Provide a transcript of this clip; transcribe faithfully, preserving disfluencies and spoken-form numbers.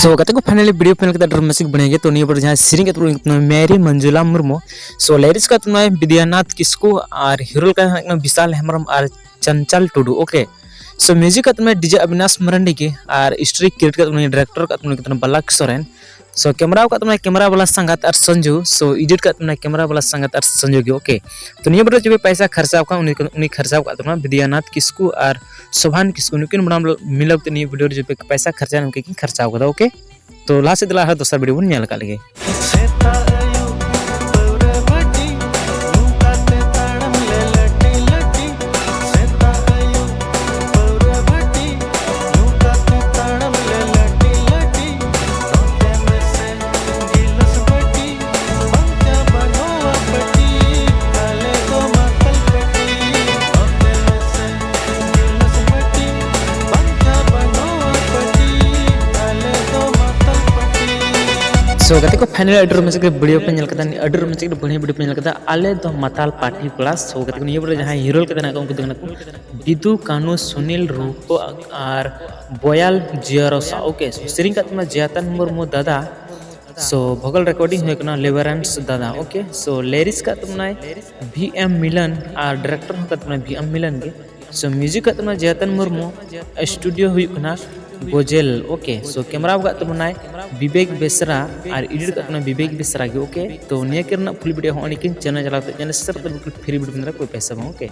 ᱛᱚ ᱜᱟᱛᱮ ᱠᱚ, finally video ᱯᱮ ᱧᱮᱞ ᱠᱮᱫᱟ, ᱟᱹᱰᱤ ᱨᱚᱢᱚᱡᱽ ᱜᱮ ᱵᱟᱹᱧ ᱜᱮ᱾ ᱛᱚ ᱱᱤᱭᱟᱹ ᱵᱟᱨ ᱡᱟᱦᱟᱸ ᱥᱮᱨᱮᱧ ᱠᱟᱛᱮ ᱢᱮᱨᱤ ᱢᱚᱧᱡᱩᱞᱟ ᱢᱩᱨᱢᱩ, so lyrics ᱠᱟᱛᱮ ᱵᱤᱫᱽᱭᱟᱱᱟᱛᱷ ᱠᱤᱥᱠᱩ ᱟᱨ hero ᱞᱮᱠᱟ ᱦᱮᱱᱟᱜ ᱠᱤᱱᱟ ᱵᱤᱥᱟᱞ ᱦᱮᱢᱵᱨᱚᱢ ᱟᱨ ᱪᱟᱧᱪᱟᱞ ᱴᱩᱰᱩ, okay। So music ᱠᱟᱛᱮ ᱰᱤᱡᱮ ᱚᱵᱤᱱᱟᱥ ᱢᱟᱨᱟᱱᱰᱤ ᱜᱮ ᱟᱨ story create ᱠᱟᱛᱮ director ᱠᱟᱛᱮ ᱠᱟᱱᱟ ᱵᱟᱞᱟᱠ ᱥᱚᱨᱮᱱ᱾ So camera ᱠᱟᱛᱮ ᱠᱟᱱᱟ camera ᱵᱟᱞᱟ ᱥᱟᱸᱜᱟᱛ ᱟᱨ ᱥᱚᱧᱡᱩ, so edit ᱠᱟᱛᱮ ᱠᱟᱱᱟ camera ᱵᱟᱞᱟ ᱥᱟᱸᱜᱟᱛ ᱟᱨ ᱥᱚᱧᱡᱩ ᱜᱮ, okay। ᱛᱚ ᱱᱤᱭᱟᱹ ᱵᱟᱨ ᱡᱚᱵᱮ ᱯᱟᱭᱥᱟ ᱠᱷᱟᱨᱪᱟ ᱠᱟᱱᱟ, ᱩᱱᱤ ᱩᱱᱤ ᱠᱷᱟᱨᱪᱟ ᱠᱟᱛᱮ ᱠᱟᱱᱟ ᱵᱤᱫᱽᱭᱟᱱᱟᱛᱷ ᱠᱤᱥᱠᱩ ᱟᱨ ᱥᱳᱵᱷᱟᱱ ᱠᱤᱥᱠᱩ, ᱱᱩᱠᱤᱱ ᱵᱟᱱᱟᱢ ᱢᱤᱞᱟᱹᱣ ᱠᱟᱛᱮ ᱱᱤᱭᱟᱹ video ᱨᱮ ᱡᱚᱵᱮ ᱯᱟᱭᱥᱟ ᱠᱷᱟᱨᱪᱟ ᱱᱩᱠᱤᱱ ᱠᱤᱱ ᱠᱷᱟᱨᱪᱟ ᱠᱟᱫᱟ, okay। ᱛᱚ ᱞᱟᱦᱟ ᱥᱮᱫ ᱫᱮᱞᱟ ᱟᱨᱦᱚᱸ ᱫᱚᱥᱟᱨ video ᱵᱚᱱ ᱧᱮᱞ ᱟᱠᱟᱫ ᱞᱮᱜᱮ᱾ ᱥᱮᱛᱟᱜ ᱟᱹᱭᱩᱵ ᱯᱟᱹᱣᱨᱟᱹ ᱵᱷᱟᱹᱴᱤ ᱧᱩ ᱠᱟᱛᱮ ᱛᱟᱲᱟᱢ ᱞᱮ ᱞᱟᱹᱴᱤ ᱞᱟᱹᱴᱤ᱾ ᱥᱮᱛᱟᱜ ᱟᱹᱭᱩᱵ ᱯᱟᱹᱣᱨᱟᱹ ᱵᱷᱟᱹᱴᱤ ᱧᱩ ᱠᱟᱛᱮ ᱛᱟᱲᱟᱢ ᱞᱮ ᱞᱟᱹᱴᱤ ᱞᱟᱹᱴᱤ᱾ ᱱᱚᱛᱮ ᱢᱮᱥᱮ ᱜᱤᱞᱟᱹᱥ ᱵᱟᱹᱴᱤ ᱵᱟᱧᱪᱟ ᱵᱟᱹᱱᱩᱜᱼᱟ ᱯᱟᱹᱴᱤ, ᱟᱞᱮ ᱫᱚ ᱢᱟᱛᱟᱞ ᱯᱟᱹᱴᱤ᱾ ᱱᱚᱛᱮ ᱢᱮᱥᱮ ᱜᱤᱞᱟᱹᱥ ᱵᱟᱹᱴᱤ ᱵᱟᱧᱪᱟ ᱵᱟᱹᱱᱩᱜᱼᱟ ᱯᱟᱹᱴᱤ, ᱟᱞᱮ ᱫᱚ ᱢᱟᱛᱟᱞ ᱯᱟᱹᱴᱤ᱾ So ᱜᱟᱛᱮ ᱠᱚ, finally ᱟᱹᱰᱤ ᱨᱚᱢᱚᱡᱽ ᱜᱮ video ᱯᱮ ᱧᱮᱞ ᱠᱮᱫᱟ, ᱟᱹᱰᱤ ᱨᱚᱢᱚᱡᱽ ᱜᱮ video ᱯᱮ ᱧᱮᱞ ᱠᱮᱫᱟ, ᱟᱞᱮ ᱫᱚ ᱢᱟᱛᱟᱞ ᱯᱟᱹᱴᱤ ᱠᱚᱲᱟ᱾ So ᱜᱟᱛᱮ ᱠᱚ, ᱱᱤᱭᱟᱹ video ᱨᱮ ᱡᱟᱦᱟᱸᱭ hero ᱞᱮᱠᱟ ᱢᱮᱱᱟᱜ ᱠᱚᱣᱟ, ᱩᱱᱠᱩ ᱫᱚ ᱠᱟᱱᱟ ᱠᱚ ᱵᱤᱫᱩ, ᱠᱟᱹᱱᱩ, ᱥᱩᱱᱤᱞ, ᱨᱩᱯᱚ ᱟᱨ ᱵᱚᱭᱟᱞ ᱡᱤᱭᱟᱨᱚᱥᱟ, okay। So ᱥᱮᱨᱮᱧ ᱠᱟᱛᱮ ᱢᱟ ᱡᱮᱛᱟᱱ ᱢᱩᱨᱢᱩ ᱫᱟᱫᱟ᱾ So vocal recording ᱦᱩᱭ ᱠᱟᱱᱟ ᱞᱮᱵᱟᱨᱟᱱᱥ ᱫᱟᱫᱟ, okay। So lyrics ᱠᱟᱛᱮ ᱢᱮᱱᱟᱭ ᱵᱷᱤ ᱮᱢ ᱢᱤᱞᱚᱱ ᱟᱨ director ᱦᱚᱸ ᱠᱟᱛᱮ ᱢᱮᱱᱟᱭ ᱵᱷᱤ ᱮᱢ ᱢᱤᱞᱚᱱ ᱜᱮ᱾ So music ᱠᱟᱛᱮ ᱢᱮᱱᱟᱭ ᱡᱮᱛᱟᱱ ᱢᱩᱨᱢᱩ, studio ᱦᱩᱭᱩᱜ ᱠᱟᱱᱟ ᱜᱚᱡᱮᱞ, okay। So camera ᱠᱟᱛᱮ ᱢᱮᱱᱟᱭ ᱵᱤᱵᱮᱠ ᱵᱮᱥᱨᱟ ᱟᱨ edit ᱠᱟᱛᱮ ᱢᱮᱱᱟᱭ ᱵᱤᱵᱮᱠ ᱵᱮᱥᱨᱟ ᱜᱮ, okay। ᱛᱚ ᱱᱤᱭᱟᱹ ᱠᱚᱨᱮᱱᱟᱜ full video ᱦᱚᱸ ᱚᱸᱰᱮ ᱠᱤᱱ channel ᱪᱟᱞᱟᱣ ᱠᱟᱛᱮ ᱧᱮᱞ ᱥᱮᱥ ᱠᱟᱛᱮ ᱵᱤᱞᱠᱩᱞ free video ᱵᱮᱱ ᱧᱟᱢᱟ, ᱠᱳᱭ ᱯᱚᱭᱥᱟ ᱵᱟᱝ, okay।